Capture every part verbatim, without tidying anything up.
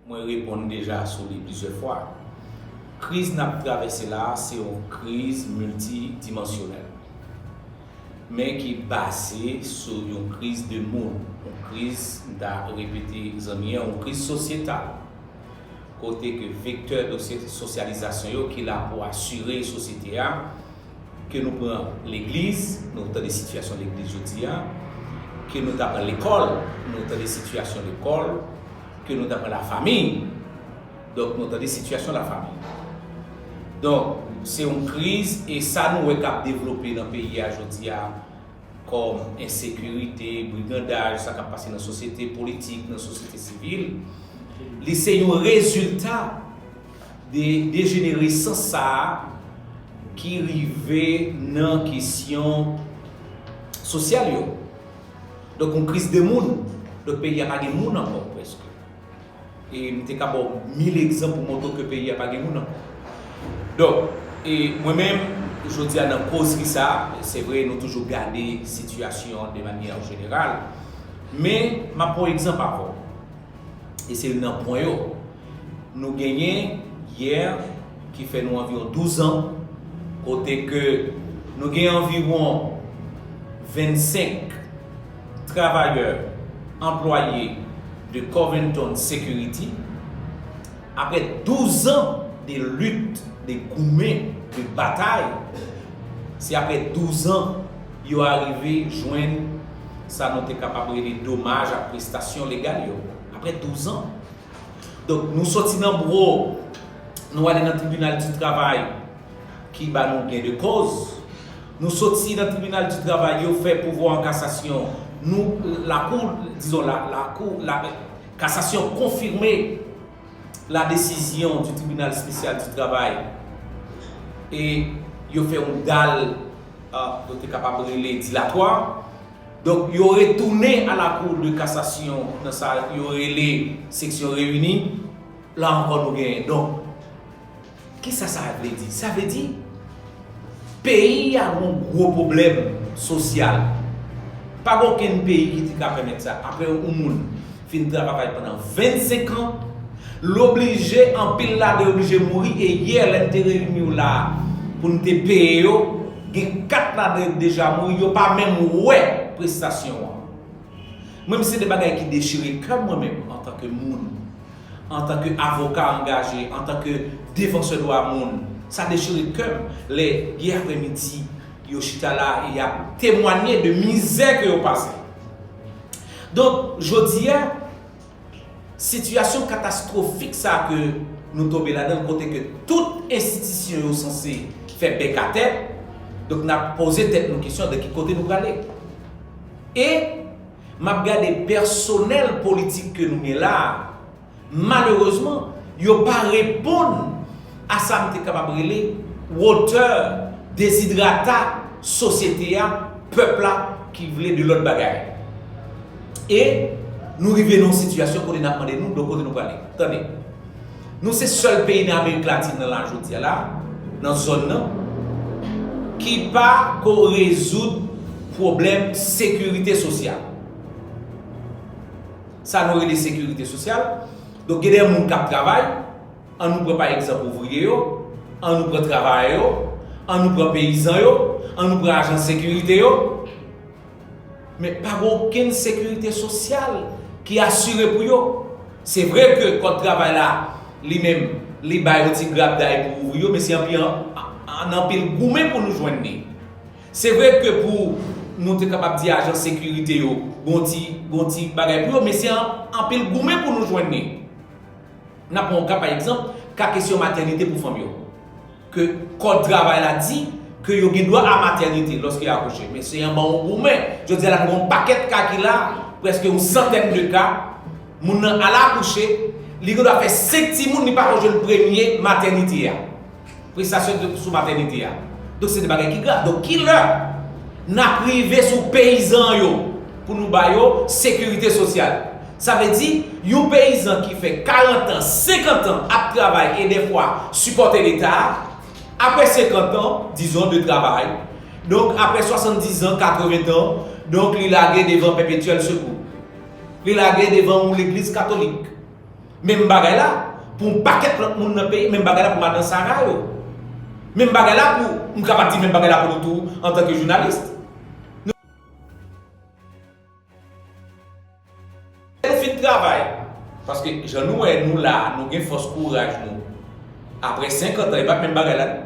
Mwen reponn deja sou li plizyè fwa. Kriz n ap travèse la a, se yon kriz miltidimansyonèl, men ki baze sou yon kriz de moun, yon kriz, m ta repete zanmi an, yon kriz sosyetal, kote ke vektè de sosyalizasyon yo ki la pou asire sosyete a, ke nou pran legliz, nou tande sitiyasyon legliz jodi a, ke nou ta pran lekòl, nou tande sitiyasyon lekòl, ke nou ta pran lafanmi, donk nou tande sitiyasyon lafanmi. Donk, se yon kriz, e sa nou wè k ap devlope nan peyi a jodi a, kòm ensekirite, brigandaj, sa k ap pase nan sosyete politik, nan sosyete sivil, li se yon rezilta de dejeneresans sa a ki rive nan kesyon sosyal yo. Donk, yon kriz de moun. Donk, peyi a pa gen moun ankò, prèske. E m te ka ba w mil egzanp pou montre w ke peyi a pa gen moun ankò. Donk, e mwen menm, jodi a nan kozri sa, se vre, nou toujou gade sitiyasyon an de manyè jeneral, men m ap pran yon egzanp avè w. E se youn nan pwen yo. Nou genyen yè ki fè nou anviwon douz an, kote ke nou gen anviwon vennsenk travayè, anplwaye de Covington Security, apre douz an de lit, de goumen, de batay, se apre douz an yo arive jwenn sa nou te kapab rele domaj ak prestasyon legal yo. Apre douz an. Donk, nou soti nan bro, nou ale nan tribinal di travay ki ba nou gen de koz. Nou soti nan tribinal di travay, yo fè pouvwa an kasasyon. Nou, lakou, dizon, la, lakou, la, kasasyon konfime la desizyon di tribinal espesyal di travay. E yo fè yon dal, ah, nou te kapab rele dilatwa. Donk, yo retounen a la Cour de cassation nan sa yo rele seksyon reyini. La ankò, nou genyen. Donk, kisa sa vle di? Sa vle di, peyi a gen yon gwo pwoblèm sosyal. Pa gen okenn peyi ki te ka pèmèt sa. Apre yon moun fin travay pandan vennsenk an, l oblije, anpil ladan yo oblije mouri, e yè, lè n te reyini yo la a pou n te peye yo, gen kat ladan yo ki deja mouri, yo pa menm wè prestasyon an. Mwen, se de bagay ki dechire kè m, mwen menm, antanke moun, antanke avoka angaje, antanke defansè dwa moun. Sa dechire kè m lè, yè aprèmidi, yo chita la e y ap temwanye de mizè ke yo pase. Donk, jodi a, sitiyasyon katastwofik sa a ke nou tonbe ladan l, kote ke tout enstitisyon yo sanse fè bèk atè, donk, n ap poze tèt nou kesyon de ki kote nou prale. E m ap gade pèsonèl politik ke nou gen la a, malerezman, yo pa reponn a sa m te kapab rele wotè dezidrata sosyete a, pèp la ki vle de lòt bagay. E nou rive nan yon sitiyasyon kote n ap mande nou, donk, kote nou prale? Tande. Nou se sèl peyi nan Amerik Latin nan la jodi a la, nan zòn nan, ki pa ko rezoud pwoblèm sekirite sosyal. Sa nou rele sekirite sosyal. Donk, gen de moun k ap travay, an nou pran pa egzanp ouvriye yo, an nou pran travayè yo, an nou pran peyizan yo, an nou pran ajan sekirite yo. Men pa gen okenn sekirite sosyal ki asire pou yo. Se vre ke kòd travay la, li menm, li bay yon ti grabday pou ouvri yo, men se anpi-, an, an anpil goumen pou nou jwenn li. Se vre ke pou nou te kapab di ajan sekirite yo, gon ti, gon ti bagay pou yo, men se an, anpil goumen pou nou jwenn li. N ap pran yon ka, pa egzanp, ka kesyon matènite pou fanm yo. Ke kòd travay la di ke yo gen dwa a matènite lòske yo akouche. Men se anba yon goumen. Jodi a la, nou gen yon pakèt ka ki la, prèske yon santèn de ka. Moun nan al akouche, li gen dwa fè senk timoun, li pa ko jwenn premye matènite a. Prestasyon de, sou matènite a. Donk, se de bagay ki grav. Donk, kilè n ap rive sou peyizan yo pou nou ba yo sekirite sosyal? Sa vle di, yon peyizan ki fè karant an, senkant an ap travay e dèfwa sipòte Leta a, apre senkant an, dizon, de travay, donk, apre swasanndiz an, katreven an, donk, li lage devan Pèpetyèl Sekou. Li lage devan yon legliz katolik. Menm bagay la pou yon pakèt lòt moun nan peyi, menm bagay la pou madan Sara yo. Menm bagay la pou, m kapab di menm bagay la pou nou tou antanke jounalis. Lè nou fin travay, paske jan nou wè nou la, nou gen fòs kouraj nou. Apre senkant an, e pa t menm bagay la non.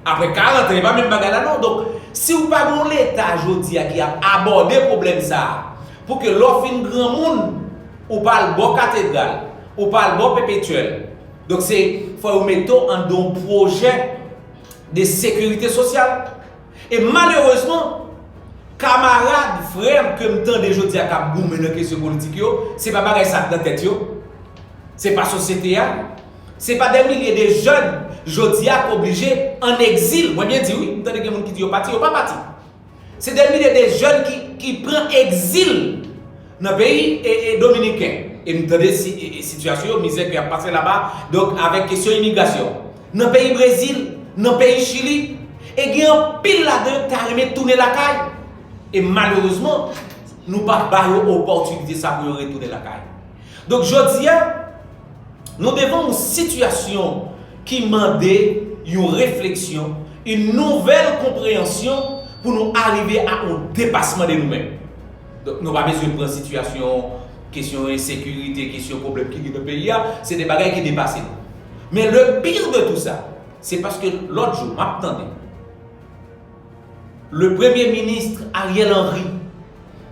Apre karant an, e pa menm bagay la non. Donk, si w pa gen yon Leta jodi a ki ap abòde pwoblèm sa a, pou ke lè w fin granmoun, ou pa al bò katedral, ou pa al bò Pepetyèl. Donk, se fò yo mete w anndan yon pwojè de sekirite sosyal. E malerezman, kamarad, frè m ke m tande jodi a k ap goumen nan kesyon politik yo, se pa bagay sa k nan tèt yo. Se pa sosyete a. Se pa dè milye de jèn jodi a k oblije ann egzil. Mwen byen di wi, m tande gen moun ki di yo pati, yo pa pati. Se dè milye de jèn ki, ki pran egzil nan peyi e, e dominiken. E m tande si, e, e sitiyasyon yo, mizè ke y ap pase laba, donk avèk kesyon imigrasyon. Nan peyi Brezil, nan peyi Chili, e gen anpil ladan yo ki ta renmen tounen lakay. E malerezman, nou pa ba yo opòtinite sa pou yo retounen lakay. Donk jodi a, nou devan yon sitiyasyon ki mande yon refleksyon, yon nouvèl konpreyansyon pou nou arive a yon depasman de nou menm. Donk, nou pa bezwen pran sitiyasyon, kesyon ensekirite, kesyon pwoblèm ki gen nan peyi a, se de bagay ki depase nou. Men le pire de tout sa, se paske lòt jou, m ap tande le premye minis Ariel Henry,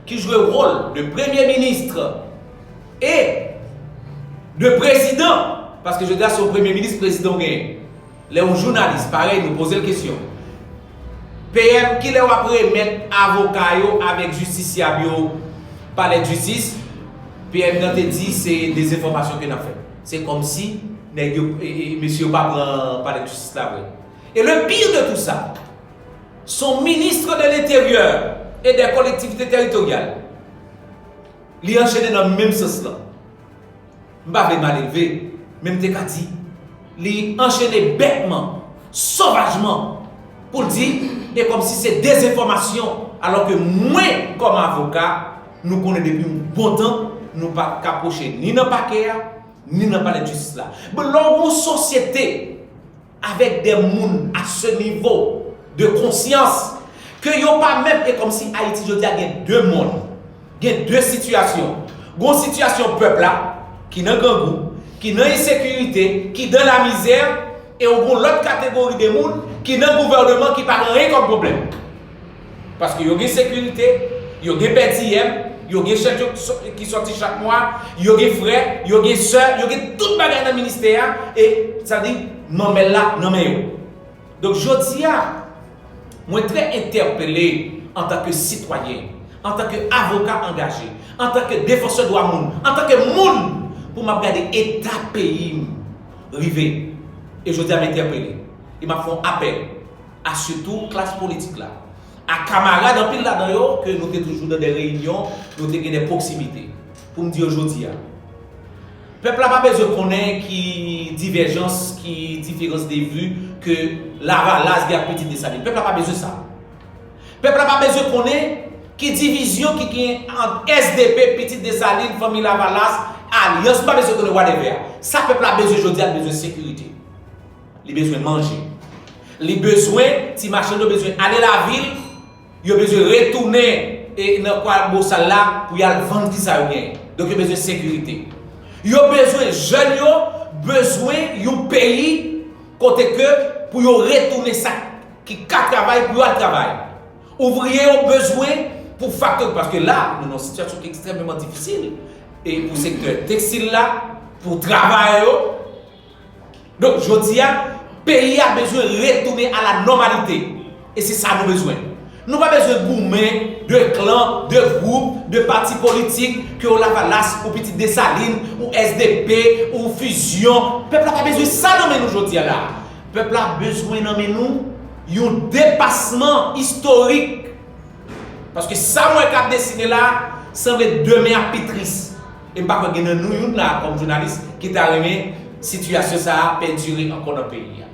ki jwe wòl de premye minis e de prezidan, paske jodi a se yon premye minis prezidan w genyen. Lè yon jounalis, parèy nou, poze l kesyon, P M, kilè w ap remèt avoka yo avèk jistisyab yo palè jistis? P M nan te di se dezenfòmasyon ke n ap fè. Se kòmsi nèg yo, e, e, mesye yo pa pran palè jistis la vre. E le pire de tout sa, son ministre de l'Intérieur et des Collectivités Territoriales, li anchene nan menm sans lan. M pa vle mal elve, men m te ka di, li anchene bètman, sovajman, pou l di, e kòmsi se dezenfòmasyon, alò ke mwen, kòm avoka, nou konnen depi yon bon tan, nou pa ka pwoche ni nan pakè a, ni nan palè jistis la. Bon, lè w yon sosyete avèk de moun a se nivo de konsyans ke yo pa menm, e kòmsi Ayiti jodi a gen de mond, gen de sitiyasyon. Gon sitiyasyon pèp la ki nan grangou, ki nan ensekirite, ki dan lamizè, e ou gon lòt kategori de moun ki nan gouvèneman ki pa gen anyen kòm pwoblèm. Paske yo gen sekirite, yo gen pèdiyèm, yo gen chèk yo so- ki sòti chak mwa, yo gen frè, yo gen sè, yo gen tout bagay nan ministè a, e sa di manmèl la nan men yo. Donk jodi a, mwen trè entèpele antanke sitwayen, antanke avoka angaje, antanke defansè dwa moun, antanke moun pou m ap gade eta peyi m rive. E jodi a m entèpele. E m ap fè yon apèl a sitou klas politik la, a kamarad anpil ladan yo ke nou te toujou nan de reyinyon, nou te gen de pwoksimite. Pou m di yo jodi a, pèp la pa bezwen konnen ki divèjans, ki diferans de vi ke Lavalas gen ak Pitit Desalin. Pèp la pa bezwen sa. Pèp la pa bezwen konnen ki divizyon ki gen ant S D P, Pitit Desalin, Fanmi Lavalas, Alyans. Li pa bezwen konnen whatever. Sa pèp la bezwen jodi a, li bezwen sekirite. Li bezwen manje. Li bezwen, ti machann yo bezwen ale lavil, yo bezwen retounen e nan Kwa Bosal la pou y al vann ki sa yo genyen. Donk yo bezwen sekirite. Yo bezwen, jèn yo bezwen yon peyi kote ke pou yo retounen sa ki ka travay pou yo al travay. Ouvriye yo bezwen pou faktori, paske la, nou nan yon sitiyasyon ki ekstrèmeman difisil. E pou sektè tekstil la, pou travayè yo, Donk, jodi a, peyi a bezwen retounen a la nòmalite. E se sa nou bezwen. Nou pa bezwen goumen de klan, de gwoup, de pati politik, ke w Lavalas, ou Pitit Desalin, ou S D P, ou Fizyon. Pèp la pa bezwen sa nan men nou jodi a la. Pèp la bezwen nan men nou yon depasman istorik. Paske sa m wè k ap desine la, sanble demen ap pi tris. E m pa kwè gen nan nou youn la, kòm jounalis, ki ta renmen sitiyasyon sa a pèdire ankò nan peyi a.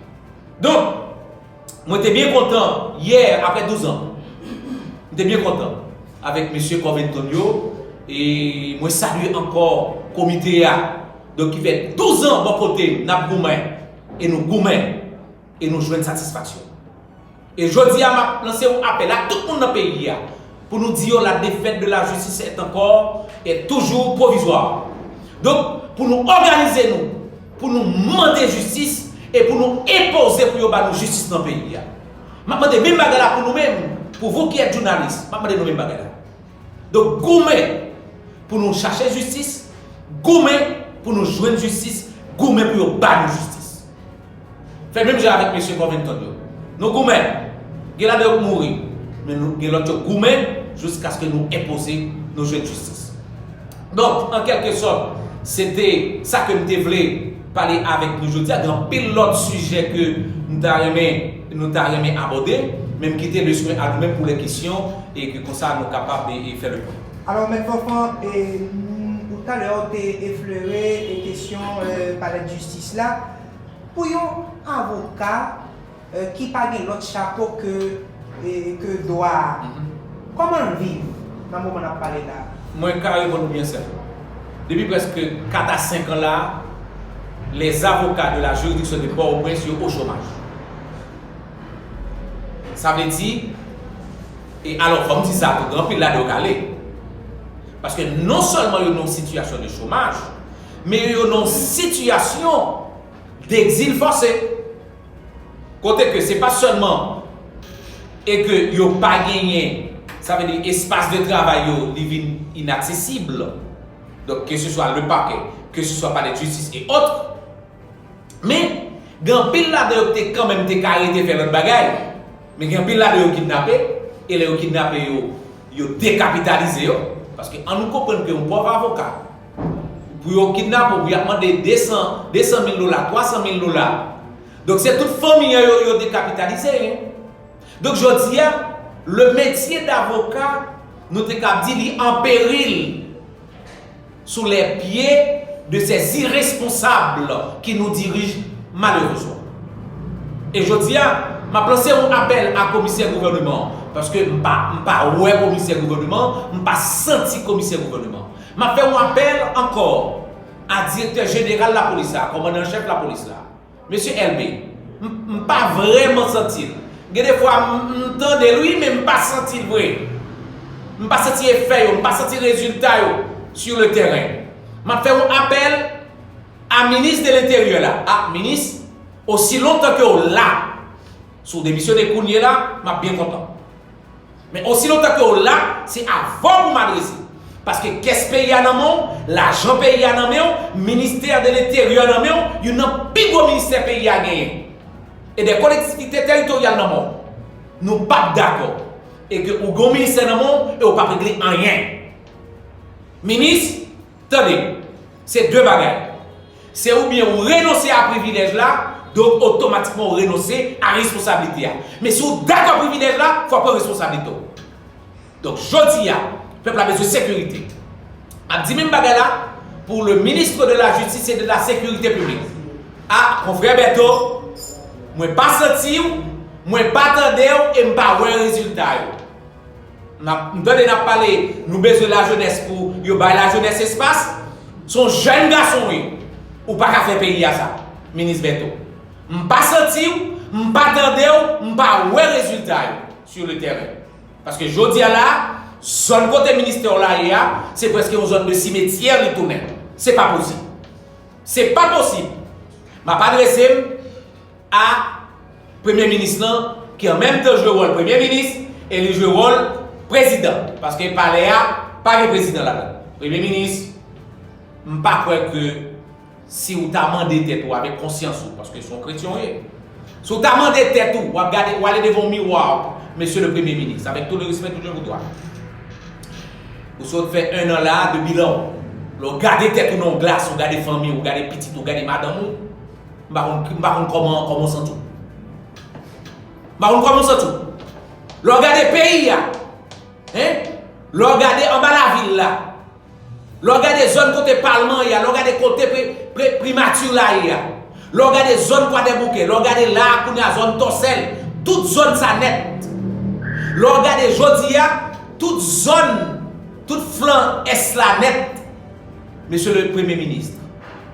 Donk, mwen te byen kontan, yè, apre douz an, m te byen kontan avèk mesye Covington yo, e mwen salye ankò komite a, Donk, ki fè douz an bò kote m, n ap goumen, e nou goumen, e nou jwenn satisfaksyon. E jodi a, m ap lanse yon apèl a tout moun nan peyi a, pou nou di yo la défaite de la justice est encore, est toujours provisoire. Donk, pou nou òganize nou, pou nou mande jistis, e pou nou enpoze pou yo ba nou jistis nan peyi a. M ap mande menm bagay la pou nou menm, pour vous qui êtes journalistes, m ap mande nou menm bagay la. Donk, goumen pou nou chache jistis, goumen pou nou jwenn jistis, goumen pou yo ba nou jistis. Fè menm jan avèk mesye Covington yo. Nou goumen, gen ladan yo k mouri, men nou gen lòt yo goumen jiskaske nou enpoze nou jwenn jistis. Donk, an kèlke sòt, se te sa ke m te vle pale avèk nou jodi a. Gen anpil lòt sijè ke m ta renmen, nou ta renmen abòde, men m kite le soin à nous-mêmes pour les questions e ke konsa nou kapab e, e fè le pwen. Alò, Mèt Fanfan, e, m, ou talè ou te eflere e kesyon e, palè jistis la. Pou yon avoka e, ki pa gen lòt chapo ke, e, ke dwa a, kòman l viv nan moman n ap pale la a? Mwen ka reponn ou byen senp. Depi prèske kat a senk an la, les avocats de la juridiction de Port-au-Prince yo o chomaj. Sa vle di, e alò, fò m di sa tou, gen anpil ladan yo k ale. Paske non sèlman yo nan yon sitiyasyon de chomaj, men yo nan yon sitiyasyon d'exil forcé. Kote ke se pa sèlman e ke yo pa genyen, sa vle di espas de travay yo, li vin inaksesib. Donk, ke se swa le pakè, ke se swa palè de jistis e òt. Men, gen anpil ladan yo te kanmenm te ka rete fè lòt bagay. Men gen anpil ladan yo kidnape, e lè yo kidnape yo, yo dekapitalize yo. Paske ann nou konprann ke yon pòv avoka, pou yo kidnape w, pou y ap mande de san, de san mil dola, twa san mil dola. Donk, se tout fanmi an yo, yo dekapitalize, hein. Donk, jodi a, le métier d'avocat, nou te kab di li an peril sous les pieds de ces irresponsables qui nous dirigent malheureusement. E jodi a, m ap lanse yon apèl a komisè gouvènman, paske m pa, m pa wè komisè gouvènman, m pa santi komisè gouvènman. M ap fè yon apèl ankò a direktè jeneral lapolis la, kòmandan an chèf lapolis la. Mesye Elbe, m, m pa vrèman santi l. Gen de fwa, m, m tande l, wi, men m pa santi l vre. M pa santi efè yo, m pa santi rezilta yo sur le terrain. M ap fè yon apèl a minis de lenteryè la, a minis, osi lontan ke w la, si w demisyone kounye la, m ap byen kontan. Men osi lontan ke w la, se avè w pou m adrese. Paske kès peyi a nan men w, lajan peyi a nan men w, ministè de lenteryè nan men w, youn nan pi gwo ministè peyi a genyen. E dè kolektivite teritoryal nan men w. Nou p ap dakò. E ke ou gen yon ministè nan men w, e ou p ap regle anyen. Minis, tande, se de bagay. Se oubyen ou renonse a privilèj la, donk otomatikman ou renonse a responsablite a. Men si w dakò privilèj la, fò w pran responsablite w. Donk, jodi a, pèp la bezwen sekirite. M ap di menm bagay la pou le ministre de la Justice et de la Sécurité Publique. A, konfrè Bèto, mwen pa santi w, mwen pa tande w e m pa wè rezilta yo. N ap, m tande n ap pale, nou bezwen lajenès pou yo bay lajenès espas. Se yon jèn gason w ye. Ou pa ka fè peyi a sa, minis Bèto. M pa santi w, m pa tande w, m pa wè rezilta yo sur le terrain. Paske jodi a la, zòn kote ministè w la ye a, se prèske yon zòn de simetyè li tounen. Se pa posib. Se pa posib. M ap adrese m a premye minis lan, ki an menm tan jwe wòl premye minis, e li jwe wòl prezidan. Paske palè a pa gen prezidan ladan. Premye minis, m pa kwè ke si w ta mande tèt ou avèk konsyans ou, paske se yon kretyen w ye, si w ta mande tèt ou, w ap gade, w ale devan yon miwa, mesye le premye minis, avec tout le respect que je vous dois. Ou sot fè en an la de bilan w. Lè w gade tèt ou nan yon glas, ou gade fanmi w, ou gade pitit ou, ou gade madanm ou, m pa konn, m pa konn kòman, kòman w santi w. M pa konn kòman w santi w. Lè w gade peyi a, hein? Lè w gade anba lavil la, lè w gade zòn kote palman ye a, lè w gade kote pri, pri, primati la ye a, lè w gade zòn Kwadèboukè, lè w gade la a kounye a zòn Tòsèl, tout zòn sa nèt. Lè w gade jodi a, tout zòn, tout flan ès la nèt. Mesye le premye minis,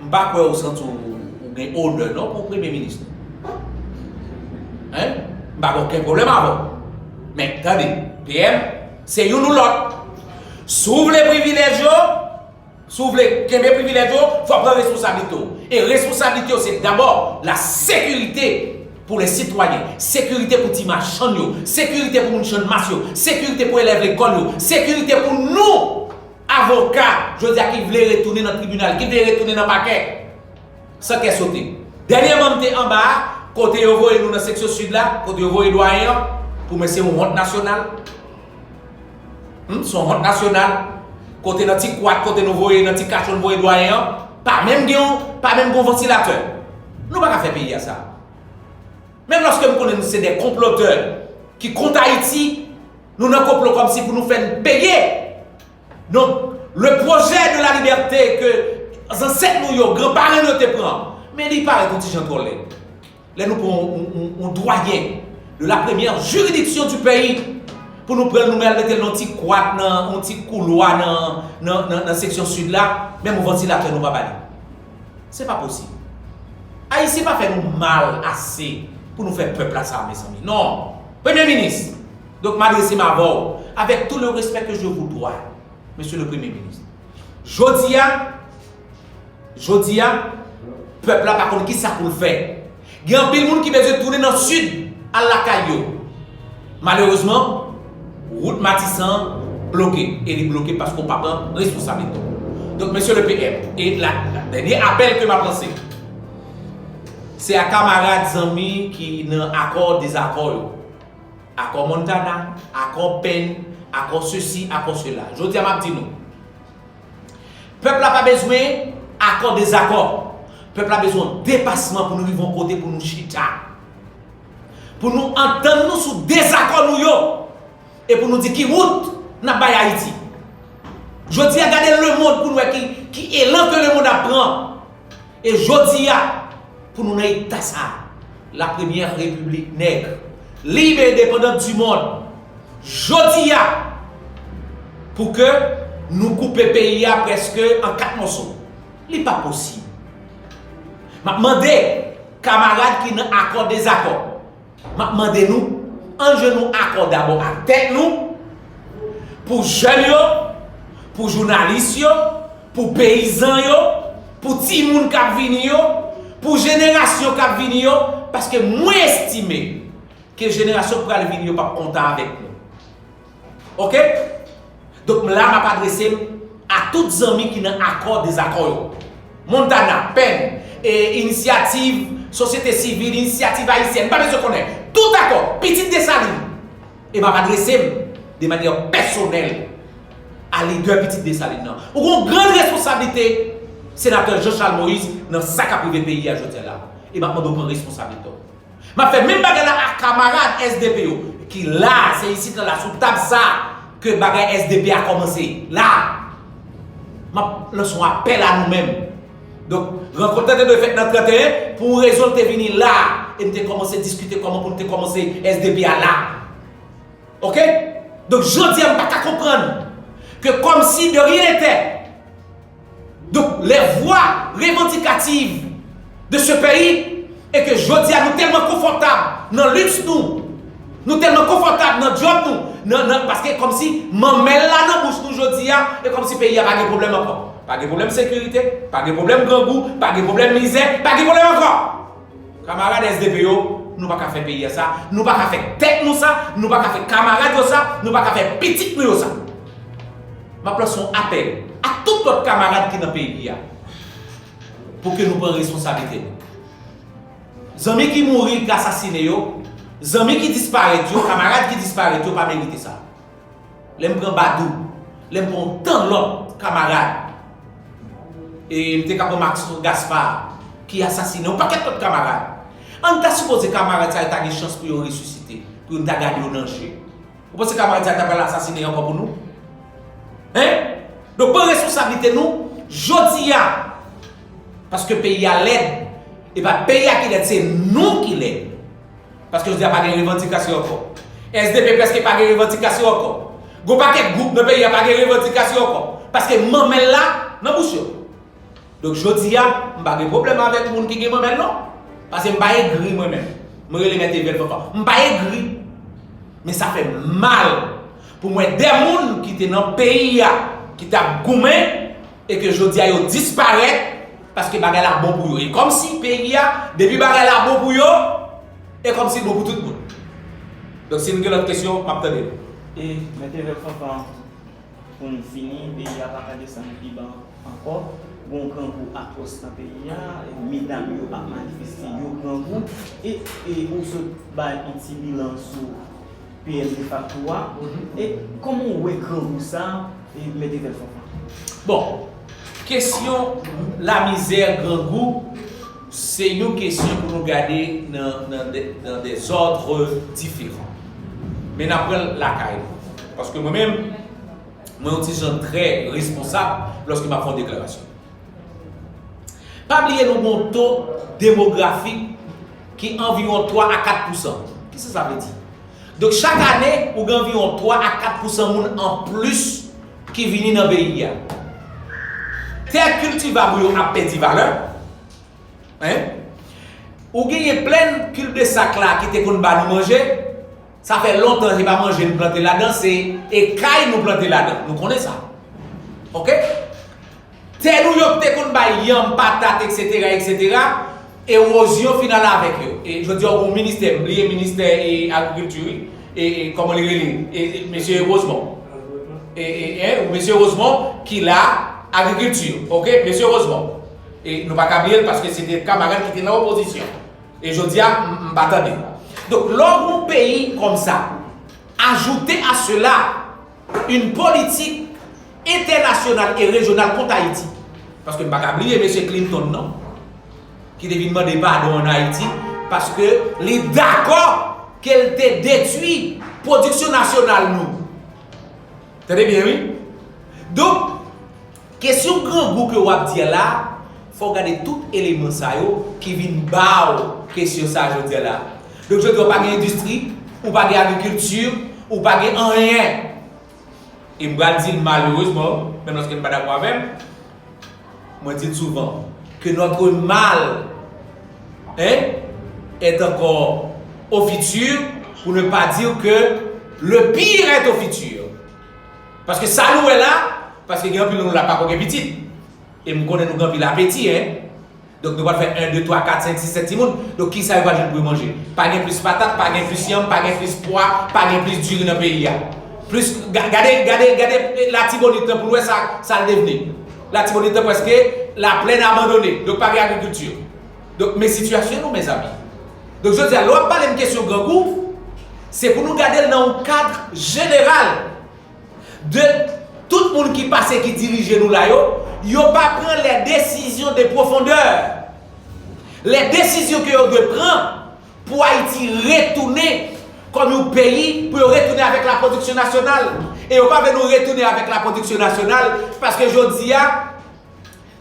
m Pa kwè ou santi w, ou gen onè non pou premye minis. Hein? M pa gen okenn pwoblèm avè w. Men, tande, P M, se youn ou lòt. Si w vle privilèj yo, si w vle kenbe privilèj yo, fò w pran responsablite w. E responsablite w, se dabò la sécurité pour les citoyens, sekirite pou ti machann yo, sekirite pou moun Channmas yo, sekirite pou elèv lekòl yo, sekirite pou nou, avoka, jodi a ki vle retounen nan tribinal, ki vle retounen nan pakè, san kè sote. Dènyèman, m te anba a, kote yo voye nou nan seksyon sid la, kote yo voye dwayen an, pou mwen se yon wont nasyonal. Hmm, se yon wont nasyonal. Kote nan ti kwat, kote nou voye, nan ti kachon nou voye dwayen an, pa menm gen yon, pa menm gen yon vantilatè. Nou pa ka fè peyi a sa. Menm lòske m konnen nou se de konplotè ki kont Ayiti, nou nan konplo kòmsi pou nou fè n peye. Donk, le projet de la liberté ke zansèt nou yo, granparan nou yo te pran, men li parèt yon ti jan twò lèd. Lè nou pran yon, yon, yon, yon dwayen de la première juridiction du pays, pou nou pran l, nou al mete l nan ti kwat, nan yon ti koulwa, nan, nan, nan, nan seksyon sid la, menm yon vantilatè nou pa ba li. Se pa posib. Ayisyen pa fè nou mal ase pou nou fè pèp la sa, mezanmi. Non. Premye minis, donk m adrese m avè w, avec tout le respect que je vous dois, Monsieur le Premier ministre. Jodi a, jodi a, pèp la pa konn kisa pou l fè. Gen anpil moun ki bezwen tounen nan sid, al lakay yo. Malerezman, wout Matisan bloke, e li bloke paske w pa pran responsablite w. Donk, Monsieur le P M, e la, la dènye apèl ke m ap lanse, se a kamarad, zanmi ki nan akò, dezakò yo. Akò Montana, akò Penn, akò sesi, akò sela. Jodi a, m ap di nou, pèp la pa bezwen akò, dezakò. Pèp la bezwen depasman pou nou rive yon kote pou nou chita. Pou nou antann nou sou dezakò nou yo. E pou nou di ki wout n ap bay Ayiti. Jodi a, gade lemonn pou nou wè ki, ki elan ke lemonn ap pran. E jodi a, pou nou nan eta sa, la première république nègre, libre et indépendante du monde, jodi a, pou ke nou koupe peyi a prèske an kat mòso. Li pa posib. M ap mande kamarad ki nan akò dezakò, m ap mande nou, ann jwenn yon akò dabò ak tèt nou, pou jèn yo, pou jounalis yo, pou peyizan yo, pou timoun k ap vini yo, pou jenerasyon k ap vini yo, paske mwen estime ke jenerasyon k pral vini yo p ap kontan avèk nou. Oke? Donk, la, m ap adrese m a tout zanmi ki nan akò dezakò yo. Montana, Penn, e, Inisyativ, Sosyete Sivil, Inisyativ Ayisyèn, m pa bezwen konnen. Tout akò, pitit Desalin. E m ap adrese m de manyè pèsonèl a lidè pitit Desalin nan. Ou gen yon gran responsablite, senatè Jean Charles Moïse, nan sa k ap rive peyi a jodi a la. E m ap mande w pran responsablite w. M ap fè menm bagay la ak kamarad S D P yo, ki la, se isit la, la, sou tab sa, ke bagay S D P a kòmanse. La, m ap lanse yon apèl a nou menm. Donk, rankont lan te dwe fèt nan trannteyen, pou yon rezon l te vini la, e m te kòmanse diskite kòman pou n te kòmanse S D P a la. Oke? Donk, jodi a, m pa ka konprann ke kòmsi de rien n'était, donk, les voix revendicatives de ce pays, e ke jodi a nou tèlman konfòtab nan liks nou, nou tèlman konfòtab nan djòb nou, nan, nan, paske kòmsi manmèl la nan bouch nou jodi a, e kòmsi peyi a pa gen pwoblèm ankò. Pa gen pwoblèm sekirite, pa gen pwoblèm grangou, pa gen pwoblèm mizè, pa gen pwoblèm ankò. Kamarad S D P yo, nou pa ka fè peyi a sa, nou pa ka fè tèt nou sa, nou pa ka fè kamarad yo sa, nou pa ka fè pitit nou yo sa. M ap lanse yon apèl a tout lòt kamarad ki nan peyi a, pou ke nou pran responsablite nou. Zanmi ki mouri, ki asasine yo, zanmi ki disparèt yo, kamarad ki disparèt yo pa merite sa. Lè m pran Badou, lè m pran yon tan lòt kamarad, e m te ka pran Max Gaspard, ki asasine yon pakèt lòt kamarad. Ann ta sipoze kamarad sa yo ta gen chans pou yo resisite, pou nou ta gade yo nan je. Ou panse kamarad sa yo ta pral asasine yo ankò pou nou? Hein? Donk, pran responsablite nou jodi a. Paske peyi a lèd. E pa peyi a ki lèd, se nou ki lèd. Paske jodi a pa gen revandikasyon ankò. S D P prèske pa gen revandikasyon ankò. Gon pakèt gwoup nan peyi a pa gen revandikasyon ankò. Paske manmèl la nan bouch yo. Donk, jodi a, m pa gen pwoblèm avèk moun ki gen manmèl, non. Paske m pa egri, mwen menm. Mwen rele Mèt Evel Fanfan. M pa egri. Men sa fè m mal pou m wè de moun ki te nan peyi a, ki t ap goumen, e ke jodi a yo disparèt, paske bagay la bon pou yo. E kòmsi peyi a, depi bagay la bon pou yo, e kòmsi l bon pou tout moun. Donk, si nou gen lòt kesyon, m ap tande nou. E, Mèt Evel Fanfan, pou n fini, peyi a pa ka desann pi ba ankò. Gon grangou atwòs nan peyi a, medam yo ap manifeste, yo grangou. E, e ou sot bay yon ti bilan sou P M defakto a. E kòman w wè grangou sa a, e, Mèt Evel Fanfan? Bon, kesyon lamizè, grangou, se yon kesyon pou nou gade nan, nan de, nan de zòd diferan. Men n ap pran l lakay nou. Paske mwen menm, mwen yon ti jan trè responsab lòske m ap fè yon deklarasyon. Pa bliye nou gen yon to demografik ki anviwon twa a kat pousan. Kisa sa vle di? Donk, chak ane, ou gen anviwon twa a kat pousan moun anplis ki vini nan peyi a. Tè kiltivab ou yo ap pèdi valè. Hein? Ou genyen plèn Cul-de-sac la ki te konn ba nou manje. Sa fè lontan se pa manje nou plante ladan, se ekay nou plante ladan. Nou konnen sa. Oke? Tè nou yo ki te konn bay yanm, patat, etsetera, etsetera, ewozyon fin al avèk yo. E jodi a, ou ministè, m bliye ministè e agrikilti, wi. E, e kòman li rele? E, e, mesye Rosemond. E, e, e, ou mesye Rosemond ki la, agrikilti, oke? Mesye Rosemond. E nou pa ka bliye l paske se te kamarad ki te nan opozisyon. E jodi a, m, m pa tande. Donk, lè w gen yon peyi kòmsa, ajoute à cela une politique internationale et régionale kont Ayiti. Paske m pa ka bliye mesye Clinton, non, ki te vin mande padon ann Ayiti, paske li dakò ke l te detwi pwodiksyon nasyonal nou. Tande byen, wi. Donk, kesyon grangou ke w ap di a la, fò w gade tout eleman sa yo ki vin ba w kesyon sa a jodi a la. Donk, jodi a, ou pa gen endistri, ou pa gen agrikilti, ou pa gen anyen. E m pral di l malerezman, menm lòske n pa dakò avè m, mwen di l souvan, que notre mal, hein, est encore au futur, pour ne pas dire que le pire est au futur. Paske sa nou wè la, paske gen anpil nan nou la pako gen pitit. E m konnen nou gen anpil apeti, hein. Donk nou pral fè en, de, twa, kat, senk, sis, sèt timoun. Donk kisa yo pral jwenn pou yo manje? Pa gen plis patat, pa gen plis yanm, pa gen plis pwa, pa gen plis diri nan peyi a. Plis, ga-, gade, gade, gade Latibonit lan pou n wè sa, sa l devni. Latibonit lan prèske laplèn abandone. Donk pa gen agrikilti. Donk men sitiyasyon nou, mezanmi. Donk jodi a, lè w ap pale m kesyon grangou, se pou nou gade l nan yon kad jeneral. De tout moun ki pase, ki dirije nou la yo, yo pa pran les décisions de profondeur. Les décisions que yo dwe pran pou Ayiti retounen kòm yon peyi, pou yo retounen avèk la pwodiksyon nasyonal. E yo pa vle nou retounen avèk la pwodiksyon nasyonal, paske jodi a,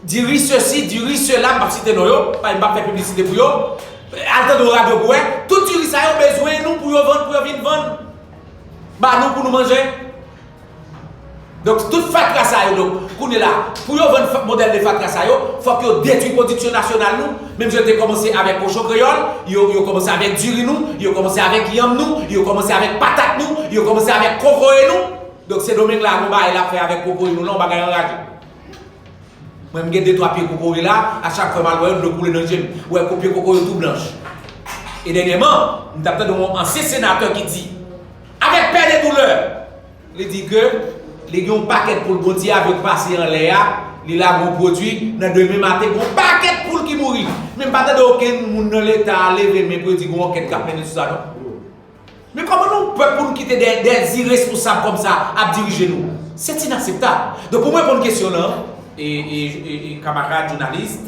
diri sesi, diri sela, m p ap site non yo, paske m p ap fè piblisite pou yo. Al tande yon radyo pou wè, tout diri sa yo bezwen nou pou yo vann, pou yo vin vann ba nou pou nou manje. Donk, tout fatra sa yo, donk, kounye la, pou yo vann fa-, modèl de fatra sa yo, fòk yo detwi pwodiksyon nasyonal nou, menm jan yo te kòmanse avèk kochon kreyòl, yo, yo kòmanse avèk diri nou, yo kòmanse avèk yanm nou, yo kòmanse avèk patat nou, yo kòmanse avèk kokoye nou. Donk, Sendomeng la, gon bagay l ap fè avèk kokoye nou la, yon bagay anraje. Mwen, m gen de twa pye kokoye la, a chak fwa m al wè yo, dlo koule nan je m. Ou wè pye kokoye yo tou blanch. E dènyèman, m t ap tande yon ansyen senatè ki di, avec peine et douleur, li di ke li gen yon pakèt poul Bondye avè yo k pase anlè a, li lage yon pwodui, nan demen maten, gen yon pakèt poul ki mouri. Men m pa tande okenn moun nan Leta a leve men pou yo di gen yon ankèt k ap mennen sou sa, non. Men kòman nou, pèp, pou n kite de, de iresponsab kòmsa ap dirije nou? C'est inacceptable. Donk, pou m reponn kesyon lan, e, e, e, e kamarad jounalis,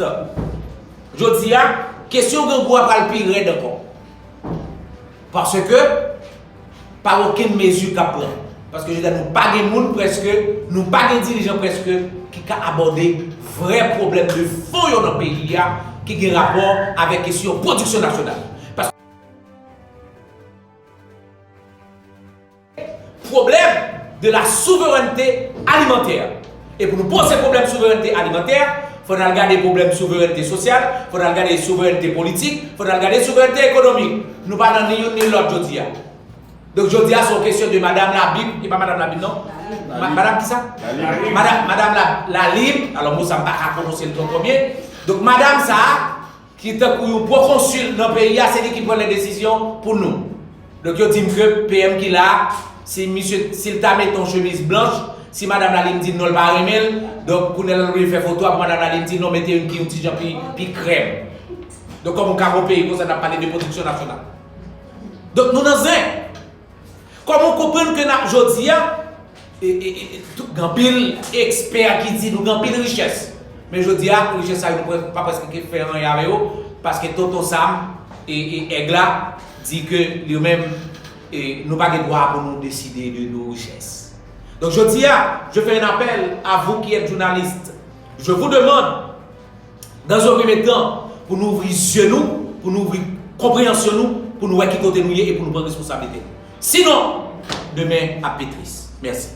jodi a, kesyon grangou a pral pi rèd ankò. Paske pa okenn mezi k ap pran. Paske jodi a, nou pa gen moun prèske, nou pa gen dirijan prèske ki ka abòde vrè pwoblèm de fon yo nan peyi a, ki gen rapò avèk kesyon pwodiksyon nasyonal. Paske pwoblèm de la souveraineté alimentaire. E pou nou poze pwoblèm souveraineté alimentaire, Fò n al gade pwoblèm souverènte sosyal, fò n al gade souverènte politik, fò n al gade souverènte ekonomik. Nou pa nan ni youn ni lòt jodi a. Donk jodi a se yon kesyon de madanm Labib, e pa madanm Labib non. Madanm kisa? Madanm, madanm Lalib, alò mo sa m pa ka pwononse l twò twò byen. Donk madanm sa a, ki tankou yon pwokonsil nan peyi a, se li ki pran lè desizyon pou nou. Donk yo di m ke P M ki la a, si misye, si l ta mete yon chemiz blanch, si madanm Lalib di non l pa renmen l, donk kounye a l oblije fè foto ak madanm Lalib di non mete youn ki yon ti jan pi, pi krèm. Donk kòman w ka gon peyi konsa n ap pale de pwodiksyon nasyonal? Donk nou nan zen. Kòman w konprann ke n ap jodi a, e, e, e, tout, gen anpil ekspè ki di nou gen anpil richès. Men jodi a, richès sa yo nou pa prèske fè anyen avè yo, paske tonton Sam e, e èg la di ke li menm, e, nou pa gen dwa pou nou deside de nos richesses. Donk jodi a, je fais un appel à vous qui êtes journalistes. Je vous demande dans un premier temps, pou nou ouvri zye nou, pou nou ouvri konpreyansyon nou, pou nou wè ki kote nou ye e pou nou pran responsablite nou. Sinon, demen ap pi tris. Mèsi.